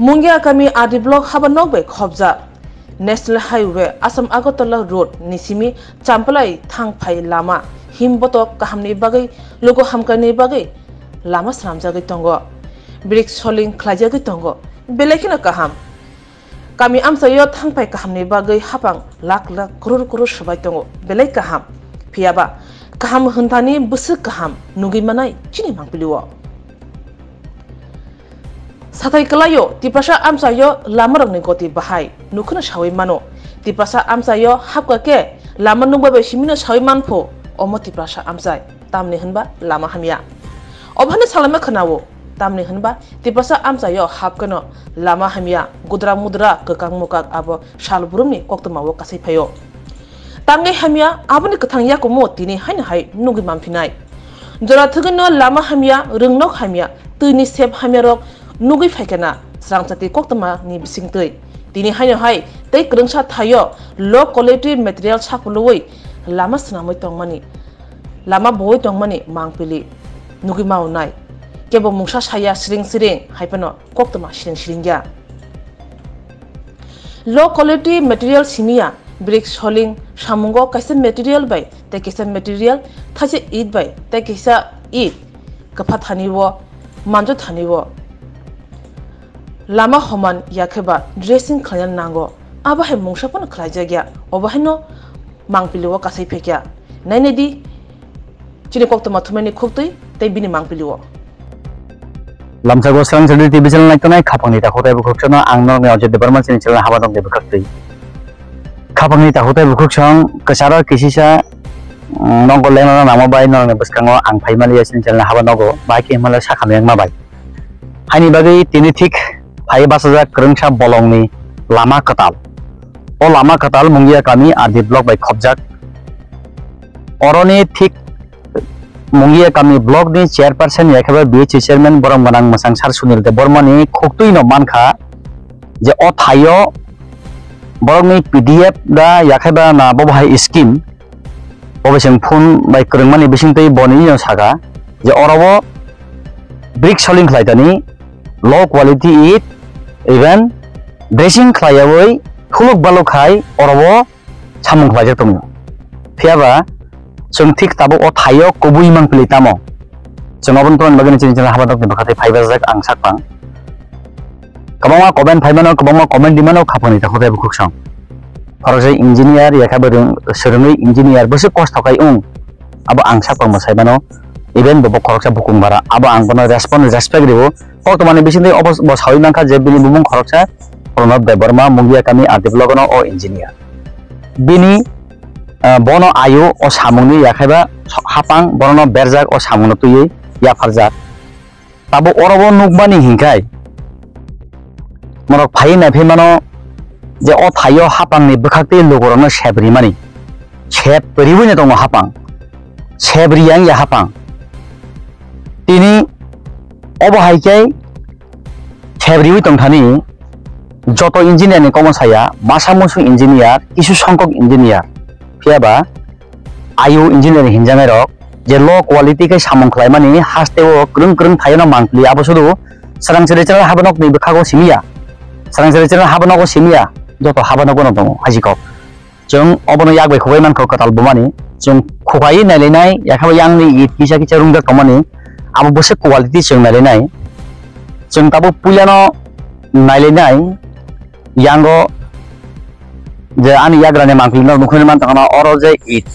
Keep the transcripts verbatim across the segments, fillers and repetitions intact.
Mungia kami R D block haba nok bai khobjak. National Highway Assam Agartala Road ni simi Champlai thang phai lama him botok kahamni bagwi, luku hamkani bagwi lama swnamjagwi tongo. Brick soling khlaijagwi tongo. Belai kheno kaham. Kami amchaio thang phai kahamni bagwi hapang lakh lakh, crore crore swbai tongo. Belai kaham. Phiyaba kaham hwnthani bwswk kaham nugwi manai chini mangpilio. Sathai kwlaio, Tiprasa amchaio lamarokni goti bahai nukhwno sawi mano. Tiprasa amchaio hapkha khe lama nukbai bai simino sawi manphu, omo Tiprasa amchai, tamni hwnba lama hamya. Obohano salaima khwnao, tamni hwnba Tiprasa amchaio hapkheno lama hamya, gudra mudra, kwkak mukak abo sal brumni koktwmao kasai phaio. Tangwi hamya, aboni kwthang yakumo tini haino hai nugwi manphinai. Jora thwgwino lama hamya, rwngnok hamya, twini sep hamyarok nugwi phaikha na srangchati koktwmani bisingtwi. Tini haino hai tei kwrwngsa thaio low quality material saphulwi lama swnamwi tongmani, lama bowui tongmani mangpili nugwi maunai. Kebo mungsa saya siring siring hai phano koktwma siring siring ya. Low quality material simi ya, brick soling samungo kaisa material bai tei kaisa material, thaisa it bai tei kaisa it kwpha thani o, manjo thani o lama homan ya khe ba dressing khlaina nango. Abo hai mungsa phano khlaijak ya, obo haino mangpili o kasai phekya. Nainai di, chini koktwma thumnaini khuktwi tei bini mangpili o. Lamsa Gosrang Chudri T V channel naitongnai khapangni takhuk tei bukhuksano ang norokni Ajay Debbarma chini channel haba tongtwi bwkhaktwi. Khapangni takhuk tei bukhuksong kwcharo kisisa, mm, nokgo lengnano nangma bai norokni bwskango ang phaimaliya chini channel haba nogo, bahai khe himala sakha meyakma bai. Haini bagwi tini thik phai bachajak kwrwngsa bolongni lama kwtal. O lama kwtal Mungia kami R D block bai khobjak. Oroni thik Mungia kami block ni chairperson yakhe ba B H A chairman borom gwnang mwchang sir Sunil Debbarma ni khuktwi no mankha je o thaio borok ni P D F da yakhe ba na bo bahai scheme bo bai chwng phone bai kwrwngmani bisingtwi boni no saka je oro o brick soling khlai tani low quality it even dressing khlaiyawi thuluk baluk khai oro o samung khlaijak tongo. Phiyaba chwng thik tabuk o thaio kubui mangpili tamo? Chwng aboni tongmani bagwi chini chini haba dokni bwkha tei phaiba jak ang sakpang. Kwbangma comment phaimano, kwbangma comment rimano khapangni takhuk tei bukhuksong. Khoroksa engineer, yakha bwrwng swrwngwi engineer bwswk kosto khai wng, abo ang sakpang bo saimano. Even bo, bo khoroksa bukung bara, abo ang bono respond, respect riwo. Koktwmani bisingtwi obo bo sawi mankha je bini bumung khoroksa Pranab Debbarma, Mungia kami R D block no o engineer. Bini, ah, bono ayu o samungni yakhaiba hapang, bono berjak o samungno twiwi yapharjak. Tabuk oro o nukmani hinkhai norok phaiwi naiphaimano je o thaio hapangni bwkhaktwi lukurokno sep rimani. Sep riwino tongo hapang. Sep riyang ya hapang. Tini obo hai khe sep riwi tongthani joto engineer ni komo saya, masa musu engineer, kisu songkok engineer. Phiyaba ayu engineer hinjaknai rok je low quality khe samung khlaimani haste o kwrwng kwrwng thaino mangpili abo sudu srang sri channel haba nokni bwkhago simiya. Srang sri channel haba nogo simiya, joto haba nogo no tongo hajikok. Chwng obono yak bai khubai mankha kwtal bumani. Chwng khubai nailainai, yakhabo yangni it kisa kisa rungjak tongmani. Abo bwswk quality chwng nailainai. Chwng tabuk puilano nailainai, yango je ani yagrani mangpili no nukhuini mantongkha oro je it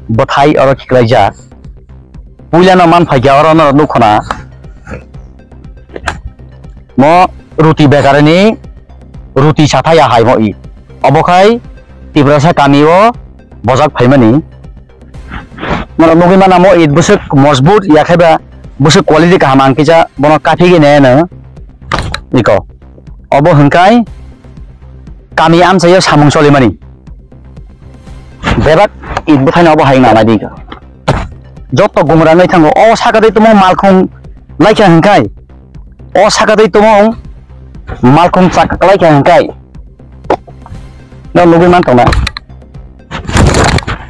bwthai oro khiklaijak. Puilano man phaikha oro no nukho na. Mo ruti bekarini ruti sathaya hai mo i. Obo khai Tiprasa kami o bojak phaimani. Mano nugwi mana mo i bwswk mojbut yakhaiba bwswk quality kaham ang kisa bono kaphigwi nai ano. Iko. Obo hwnkhai kami amchaio samung cholimani. Bebak it bwthaino obo hai nang naidi. Joto gumra wngwi thango. O saka tei tumung malkhung laikha hwnkhai. O saka tei tumung malkhung chak laikha hwnkhai. No nugwi man tongna.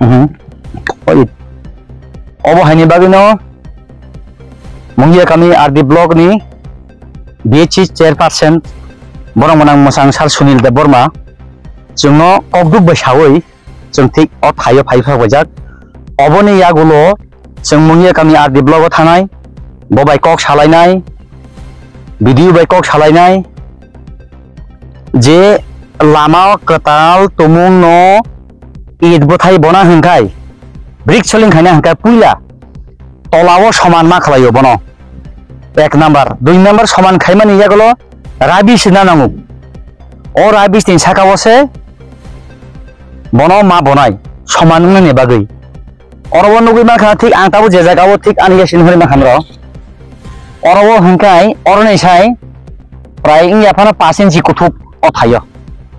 Mhm. O it. Obo haini bagwino Mungia kami R D block ni B H C chairperson borok mwnang mwsang sir Sunil Debbarma chwngno kokduk bai sawi chwng thik o thaio phai phai paijak. Oboni yagulo chwng Mungia kami R D block o thanai, bo bai kok salainai, B D O bai kok salainai, je lama kwtal tumungno it bwthai bona hwnkhai, brick soling khaina hwnkhai puila tolao soman ma khlaio bono. Ek number, dui number soman khaimani yagulo rubbish na nango. O rubbish ni saka o se bono ma bonai soman wngnani bagwi. Oro o nugwi mankha thik ang tabuk je jaga o thik ani yasin hwnwi mankha bro. Oro o hwnkhai oro ni sai prai wngya phano pash inchi kuthuk o thaio.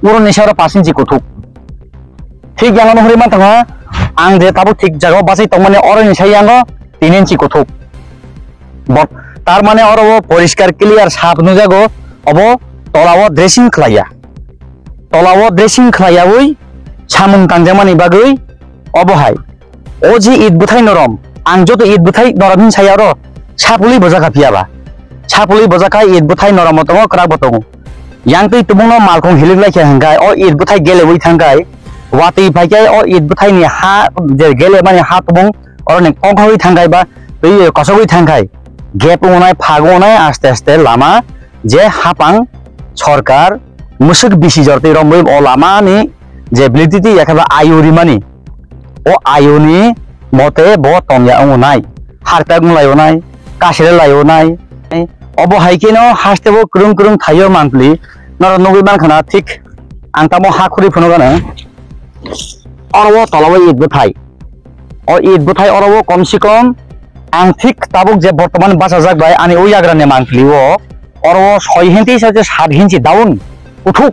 Oro ni sai oro pash inchi kuthuk. Thik yang no hwnwi mankha ang je tabuk thik jaga o bachai tongmani oro ni sai yango tin inchi kuthuk. Bo-, tar mane oro o poriskar clear sap nukjago, obo tola o dressing khlaiya. Tola o dressing khlaiyaui samung tangjakmani bagwi obo hai. O je it bwthai norom, ang joto it bwthai norom hin saya oro sapului bojak kha phiya ba. Sapului bojak kha it bwthai norom bo tongo, kwrak bo tongo. Yang twi tumungno malkhung hilik lai khe hwnkhai o it bwthai geleui thangkhai, watwi phai khe o it bwthaini ha je gelemani ha tumung oroni kongkhogwi thangkhai ba twi kosogwi thangkhai. Gap wngnai, phag wngnai aste aste lama je hapang sorkar mwswk bisi jor twi romwi o lamani je validity ya khe ba ayu rimani, o ayuni mote bo tongya wngnai, harpek wnglai wnai, kasere lai wnai. Obo hai kheno haste bo kwrwng kwrwng thaio mangpli norok nugwi mankha na thik ang tamo ha khuri phunukgano. Oro o tola o it bwthai. O it bwthai oro o kom se kom ang thik tabuk je bortoman bachajak bai ani o yagra ni mangpili o oro o soi hinti sa je sat hinti down kuthuk.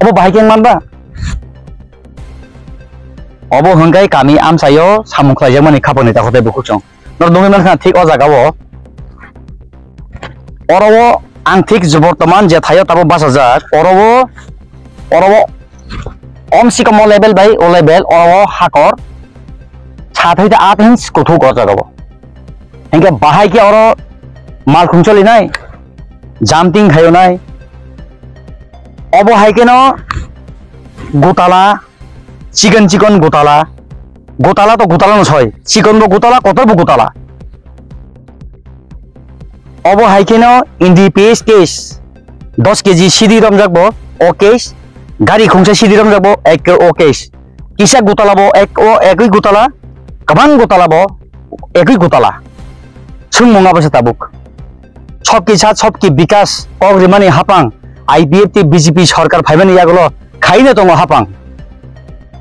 Obo bahai khe wng man ba? Obo hwnkhai kami amchaio samung khlaijakmani khapangni takhuk tei bukhuk chwng. Norok nugwi mankha thik o jaga o. Oro o ang thik je bortoman je thaio tabuk bachajak. Oro o, oro o om sikamo level bai o level, oro o hakor sat hai ta aat inch kuthuk o jaga o. Hinkhe bahai khe oro malkhung cholinai, jumping khaiyonai. Obo hai kheno gutala, chikon chikon gutala, gutala to gutala no soi, chikon bo gutala, kotor bo gutala. Obo hai kheno indi P S case, dos K G sidi romjak bo, o case, gari khungsa sidi romjak bo, ek o case. Kisa gutala bo ek o, ekwi gutala, kwbang gutala bo ekwi gutala. Swngmung abo se tabuk. Sobki sa sobki bikas kok rimani hapang I P F T B J P sorkar phaimani yagulo khaina tongo hapang.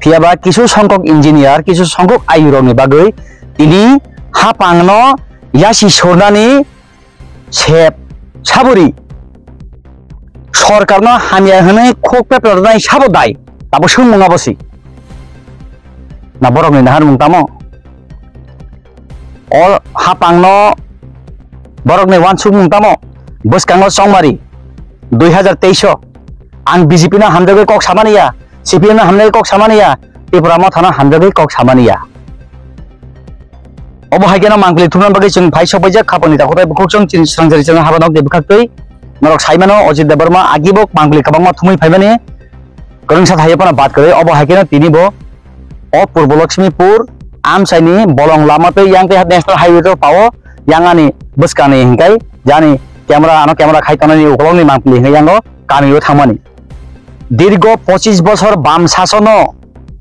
Phiyaba kisu songkok engineer, kisu songkok ayurokni bagwi tini hapangno yasi surnani sep saburi sorkarno hamya hwnwi khuk peplarnai sabo dai, abo swngmung abo si. Na borokni naharmung tamo? O hapangno borokni wansukmung tamo? Bwskango chongmari dui hazar teis o ang B J P no hamjagwi kok samani ya, C P M no hamjagwi kok samani ya, Tipra Motha no hamjagwi kok samani ya. Obo hai kheno mangpili thumna bagwi chwng phai sokbaijak khapangni takhuk tei bukhuk chwng chini swrangchari channel haba nokni bwkhaktwi norok saimano Ajit Debbarma agibo mangpili kwbangma thumwi phaimani kwrwngsa thaio phano bad kwrwi obo hai kheno tini bo o Purbo Lakshmipur amchaini bolong lama tei yang tei national highway rok pao yang ani bwskangni hinkai jani camera ano camera khai tongnani ukolokni mangpili hinkai yango kamio thangmani. Dirgo pochis bosor bam sasono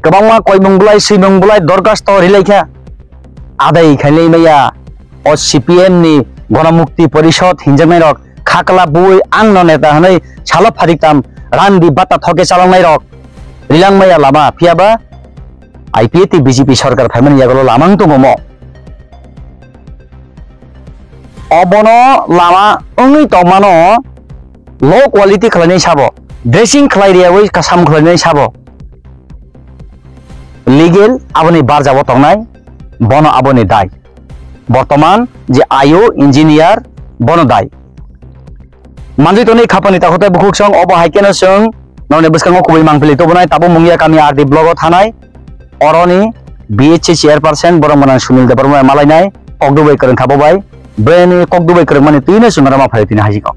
kwbangma koimung bulai, swimung bulai, dorkhasto rilaikha. Adai khailai maya o C P M ni Ganamukti Porishod hinjaknairok khakla bui ang no neta hwnwi salo phatiktam randi bata thoke chaloknairok rilang maya lama, phiyaba I P F T B J P sorkar phaimani yagulo lama wng tongo mo. Obono lama wngwi tongmano low quality khlainai sabo, dressing khlai riyawi kasam khlainai sabo. Legal aboni barjabo tongnai, bono aboni dai. Bortoman je ayo engineer bono dai. Manjui tonwi khapangni takhuk tei bukhuk song obo hai kheno chwng norokni bwskango kubui mangpili tubunai tabuk Mungia kami R D block o thanai. Oroni B H C chairperson borok mwnang Sunil Debbarma malainai kokduk bai kwrwng kha bo bai. Bini kokduk bai kwrwngmani twino chwng norok ma phai tini hajiko.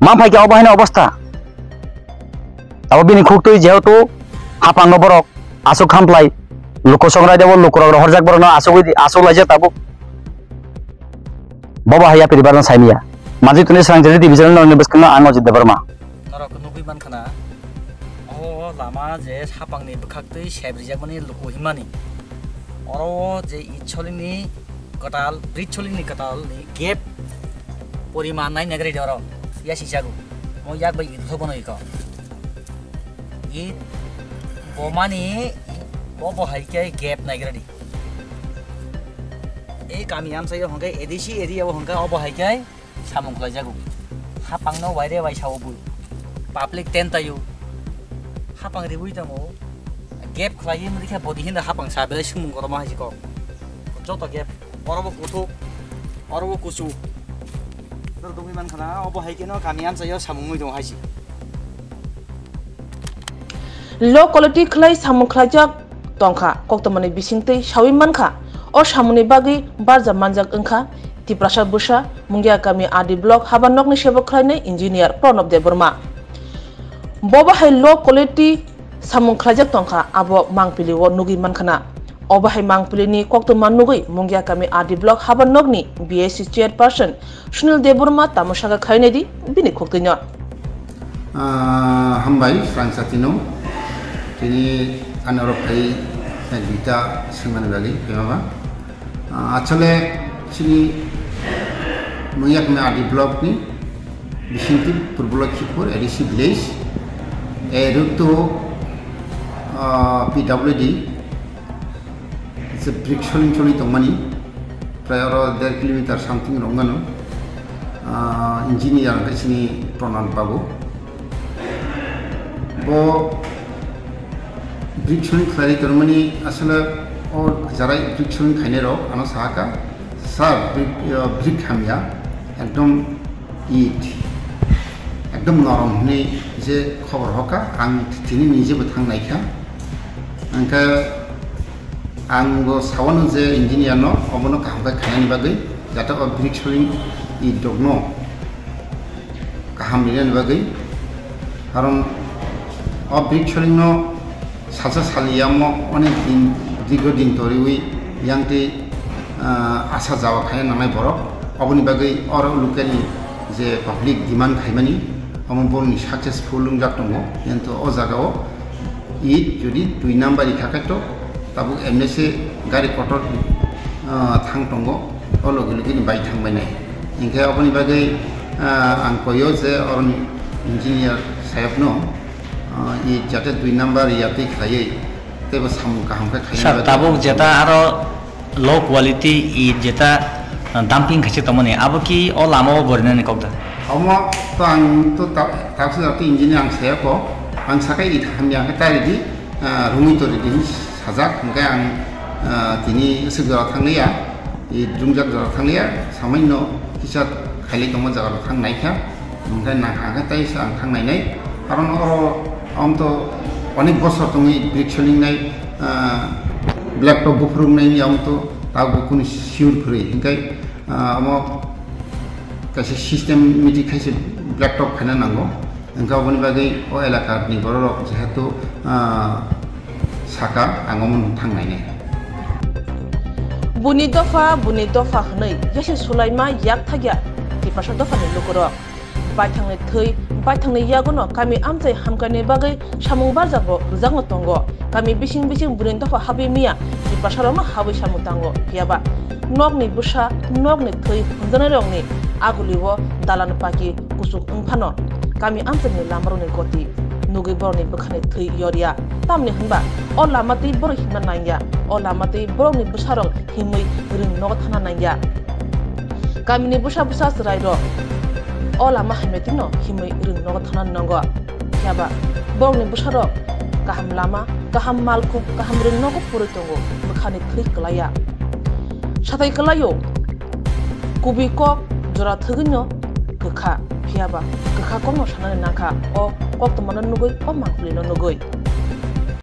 Ma phaikhe obo haino obostha. Abo bini khuktwi jehetu hapangno borok aswk khamplai, luku songrai debo lukurok rohorjak borokno aswk udi, aswk laijak tabuk. Bobo hai yapri barno saimiya. Manjui tuni Srangchari T V channel nokni bwskango ang Ajit Debbarma. Norok nugui mankha na, o lama je hapangni bwkhaktwi sep rijakmani luku himani. Oro o je itsolini kwtal, britsolini kwtalni gap poriman nai nagri de oro. Yasi jago. Mo yak bai it bono iko. It bomani, bo bo hai khe gap naigra di. E kami amsa yo hongkhe A D C area o hongkhe obo hai khe samung khlai jago. Hapang no waire wai sao bo. Public ten tayo. Hapang riwi tango. Gap khlai mudi khe bodi hinda hapang sa belai sumung koroma hai jiko. Joto gap. Oro bo kuthuk. Oro bo kusu. Dor dungwi man khana obo hai khe no kami amsa yo samung wi dong hai si. Low quality khlai samung khlaijak tongkha, koktwmani bisingtwi sawi mankha. O samungni bagwi barja manjak wngkha Tiprasa bwsa Mungia kami R D block haba nokni sebo khlainai engineer Pranab Debbarma. Bobo hai low quality samung khlaijak tongkha, abo mangpili o nugwi mankhana. Obo hai mangpilini koktwma nugwi Mungia kami R D block haba nokni B A C chairperson Sunil Debbarma tamo saka khlainai di bini khuktwino. Ah, hambai, Srangchati no. Tini ani oro phai, eh, duita swngmani bagwi, phai mama. Ah, achole, chini Mungia kami R D block ni, Bisingtwi Purbo Lokhipur A D C village, eh, road to, ah, P W D, je brick soling choli tongmani, prai oro der kilometer something rok mano. Ah, engineer hwnkhe chini Pranab babu. Bo brick soling khlai tongmani aswk o jarai brick soling khainai rok ano sahaka, "Sir, brick, ah, brick hamya, ekdom it, ekdom norom," hwnwi je khobor hoka, ang tini nijebo thang naikha. Hwnkhe ang bo sawano je engineer no obono kaham khe khainani bagwi, jate o brick soling it rokno kaham rinani bagwi. Karon o brick soling no salsa salni yamo onek din, dirgo din toriwi yang tei, ah, asa jawa khaina nangnai borok. Oboni bagwi oro local ni je public demand khaimani, omo borokni successful wngjak tongo. Hingkhe o jaga o it jodi dui number rikha khe to tabuk M S A gari kotor, ah, thang tongo, o logi logi ni bai thang bai nai. Hingkhe oboni bagwi, ah, ang koi o je oroni engineer sayok no, ah, it jate dui number yatwi khlaiwi teibo samung kaham khe khaina bagwi. Sir, tabuk jeta aro low quality it jeta, ah, dumping khaisa tongmani, abo ki o lama o borinani kok da? Omo to ang to ta-, tabuksa jate engineer ang saya ko, ang sakai it hamya khe ta ridi, ah, rungwi to ridi hinwi sajak, hwnkhe ang, ah, tini aswk jora thangliya, it rungjak jora thangliya, samanino kisa khailai tongma jaga rok thang naikha. Hwnkhe nang hwnkhe tei se ang thang nainai. Karon oro, ang to onek bosor tongwi brick solingnai, ah, black top buphuruknaini ang to tabuk kunu sure kwrwi. Hwnkhe, ah, omo kaisa systematic khaise black top khaina nango. Hwnkhe oboni bagwi o elakani bororok jehetu, ah, saka, ang omo thang nainai. Buni dopha, buni dopha hwnwi yasi sulaima yak thakya Tiprasa dophani lukurok. Baithangni thwi, baithangni yagono kami amchai hamkhaini bagwi samung barjak bo rwjakno tongo. Kami bising bising buni dopha habwi miya, Tiprasarokno habwi samung tango. Phiyaba nokni bwsa, nokni thwi hwnjaknairokni agulio dalan paki kuchuk wng phano kami amchaini lamarokni goti nugwi borokni bwkhani thwi yorya. Tamni hwnba o lama twi borok himna nangya, o lama twi borokni bwsarok himwi rwng nogo thana nangya. Kamini bwsa bwsa chwrairok o lama hamyatwino himwi rwng nogo thana nango. Phiyaba borokni bwsarok kaham lama, kaham malkhung, kaham rwng nogo purwi tongo, bwkhani thwi kwlaiya. Satai kwlaio, kubui kok jora thwgwino kwkha, phiyaba kwkha kokno sanani nangkha o koktwmano nugwi, o mangpilino nugwi.